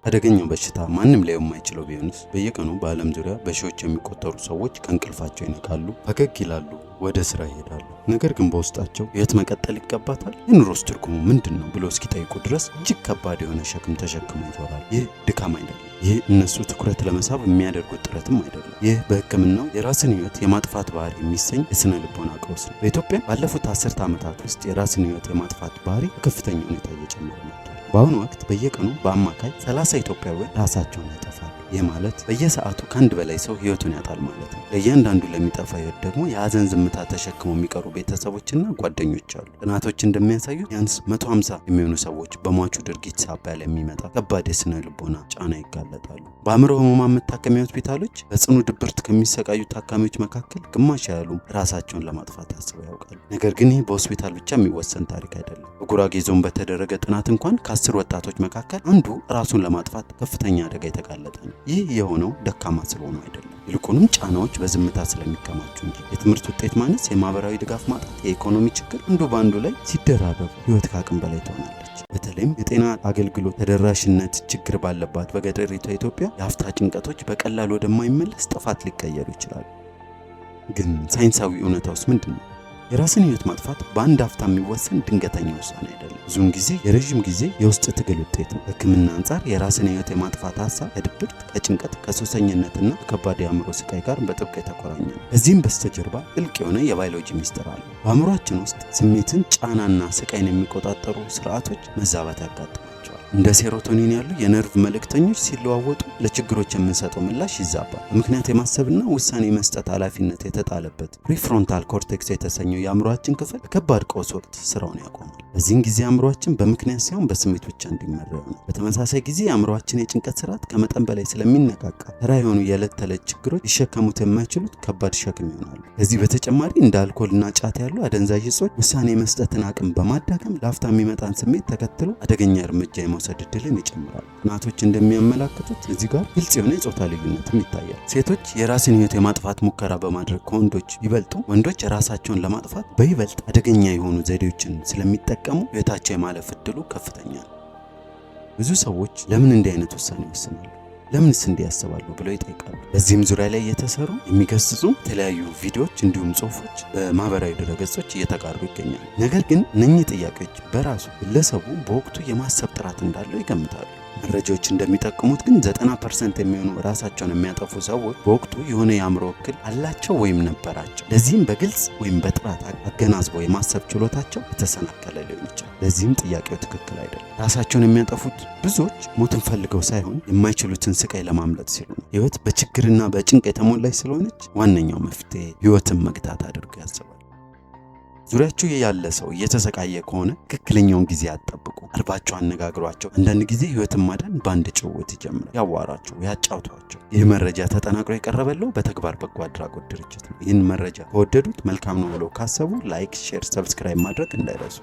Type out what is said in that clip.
አደገኛው በሽታ ማንም ሊያየው የማይችለው ቢሆንስ፣ በየቀኑ በዓለም ዙሪያ በሺዎች የሚቆጠሩ ሰዎች ከእንቅልፋቸው ይነቃሉ፣ ፈገግ ይላሉ፣ ወደ ስራ ይሄዳሉ። ነገር ግን በውስጣቸው ሕይወት መቀጠል ይገባታል፣ የኑሮስ ትርጉሙ ምንድን ነው ብሎ እስኪጠይቁ ድረስ እጅግ ከባድ የሆነ ሸክም ተሸክመው ይዞራሉ። ይህ ድካም አይደለም። ይህ እነሱ ትኩረት ለመሳብ የሚያደርጉት ጥረትም አይደለም። ይህ በሕክምናው የራስን ሕይወት የማጥፋት ባህሪ የሚሰኝ የስነ ልቦና ቀውስ ነው። በኢትዮጵያ ባለፉት 10 ዓመታት ውስጥ የራስን ሕይወት የማጥፋት ባህሪ በከፍተኛ ሁኔታ እየጨመረ መጥቷል። በአሁኑ ወቅት በየቀኑ በአማካይ 30 ኢትዮጵያውያን ራሳቸውን ያጠፋሉ። ይህ ማለት በየሰዓቱ ከአንድ በላይ ሰው ሕይወቱን ያጣል ማለት ነው። ለእያንዳንዱ ለሚጠፋ ሕይወት ደግሞ የሀዘን ዝምታ ተሸክመው የሚቀሩ ቤተሰቦችና ጓደኞች አሉ። ጥናቶች እንደሚያሳዩት ቢያንስ 150 የሚሆኑ ሰዎች በሟቹ ድርጊት ሳቢያ ለሚመጣ ከባድ የስነ ልቦና ጫና ይጋለጣሉ። በአእምሮ ህሙማን መታከሚያ ሆስፒታሎች በጽኑ ድብርት ከሚሰቃዩ ታካሚዎች መካከል ግማሽ ያህሉ ራሳቸውን ለማጥፋት አስበው ያውቃሉ። ነገር ግን ይህ በሆስፒታል ብቻ የሚወሰን ታሪክ አይደለም። በጉራጌ ዞን በተደረገ ጥናት እንኳን ከ10 ወጣቶች መካከል አንዱ ራሱን ለማጥፋት ከፍተኛ አደጋ የተጋለጠ ነው። ይህ የሆነው ደካማ ስለሆኑ አይደለም፣ ይልቁንም ጫናዎች በዝምታ ስለሚከማቹ እንጂ። የትምህርት ውጤት ማነስ፣ የማህበራዊ ድጋፍ ማጣት፣ የኢኮኖሚ ችግር አንዱ በአንዱ ላይ ሲደራረብ ህይወት ከአቅም በላይ ትሆናለች። በተለይም የጤና አገልግሎት ተደራሽነት ችግር ባለባት በገጠሪቷ ኢትዮጵያ የአፍታ ጭንቀቶች በቀላሉ ወደማይመለስ ጥፋት ሊቀየሩ ይችላሉ። ግን ሳይንሳዊ እውነታውስ ምንድን ነው? የራስን ህይወት ማጥፋት በአንድ አፍታ የሚወሰን ድንገተኛ ውሳኔ አይደለም። ብዙውን ጊዜ የረዥም ጊዜ የውስጥ ትግል ውጤት ነው። በሕክምና አንጻር የራስን ህይወት የማጥፋት ሀሳብ ከድብርት፣ ከጭንቀት፣ ከሱሰኝነትና ከከባድ የአእምሮ ስቃይ ጋር በጥብቅ የተቆራኘ ነው። ከዚህም በስተጀርባ ጥልቅ የሆነ የባዮሎጂ ሚስጥር አለ። በአእምሯችን ውስጥ ስሜትን፣ ጫናና ስቃይን የሚቆጣጠሩ ስርዓቶች መዛባት ያጋጥማቸዋል። እንደ serotonin ያሉ የነርቭ መልእክተኞች ሲለዋወጡ ለችግሮች የምንሰጠው ምላሽ ይዛባል። በምክንያት የማሰብና ውሳኔ መስጠት ኃላፊነት የተጣለበት prefrontal cortex የተሰኘው የአእምሯችን ክፍል በከባድ ቀውስ ወቅት ስራውን ያቆማል። በዚህን ጊዜ አእምሯችን በምክንያት ሳይሆን በስሜት ብቻ እንዲመራ ይሆናል። በተመሳሳይ ጊዜ የአእምሯችን የጭንቀት ስርዓት ከመጠን በላይ ስለሚነቃቃ ተራ የሆኑ የዕለት ተዕለት ችግሮች ሊሸከሙት የማይችሉት ከባድ ሸክም ይሆናሉ። ከዚህ በተጨማሪ እንደ አልኮልና ጫት ያሉ አደንዛዥ እጾች ውሳኔ የመስጠትን አቅም በማዳከም ለአፍታ የሚመጣን ስሜት ተከትሎ አደገኛ እርምጃ የመውሰድ እድልን ይጨምራሉ። ጥናቶች እንደሚያመላክቱት እዚህ ጋር ግልጽ የሆነ የጾታ ልዩነትም ይታያል። ሴቶች የራስን ሕይወት የማጥፋት ሙከራ በማድረግ ከወንዶች ይበልጡ፣ ወንዶች ራሳቸውን ለማጥፋት በይበልጥ አደገኛ የሆኑ ዘዴዎችን ስለሚጠቀሙ ሕይወታቸው የማለፍ እድሉ ከፍተኛ ነው። ብዙ ሰዎች ለምን እንዲህ አይነት ውሳኔ ይወስናሉ? ለምንስ እንዲህ ያስባሉ ብለው ይጠይቃሉ። በዚህም ዙሪያ ላይ የተሰሩ የሚገስጹ የተለያዩ ቪዲዮዎች እንዲሁም ጽሁፎች በማህበራዊ ድረገጾች እየተጋሩ ይገኛሉ። ነገር ግን እነኚህ ጥያቄዎች በራሱ ግለሰቡ በወቅቱ የማሰብ ጥራት እንዳለው ይገምታሉ። መረጃዎች እንደሚጠቁሙት ግን 90% የሚሆኑ ራሳቸውን የሚያጠፉ ሰዎች በወቅቱ የሆነ የአእምሮ እክል አላቸው ወይም ነበራቸው። ለዚህም በግልጽ ወይም በጥራት አገናዝበው የማሰብ ችሎታቸው የተሰናከለ ሊሆን ይችላል። ለዚህም ጥያቄው ትክክል አይደለም። ራሳቸውን የሚያጠፉት ብዙዎች ሞትን ፈልገው ሳይሆን የማይችሉትን ስቃይ ለማምለጥ ሲሉ ነው። ህይወት በችግርና በጭንቅ የተሞላች ስለሆነች ዋነኛው መፍትሄ ህይወትን መግታት አድርገው ያስባል። ዙሪያችሁ ያለ ሰው እየተሰቃየ ከሆነ ትክክለኛውን ጊዜ አትጠብቁ። ቀርባችሁ አነጋግሯቸው። አንዳንድ ጊዜ ህይወትን ማዳን በአንድ ጭውውት ይጀምራል። ያዋሯቸው፣ ያጫውቷቸው። ይህ መረጃ ተጠናቅሮ የቀረበለው በተግባር በጎ አድራጎት ድርጅት ነው። ይህን መረጃ ከወደዱት፣ መልካም ነው ብለው ካሰቡ like፣ share፣ subscribe ማድረግ እንዳይረሱ።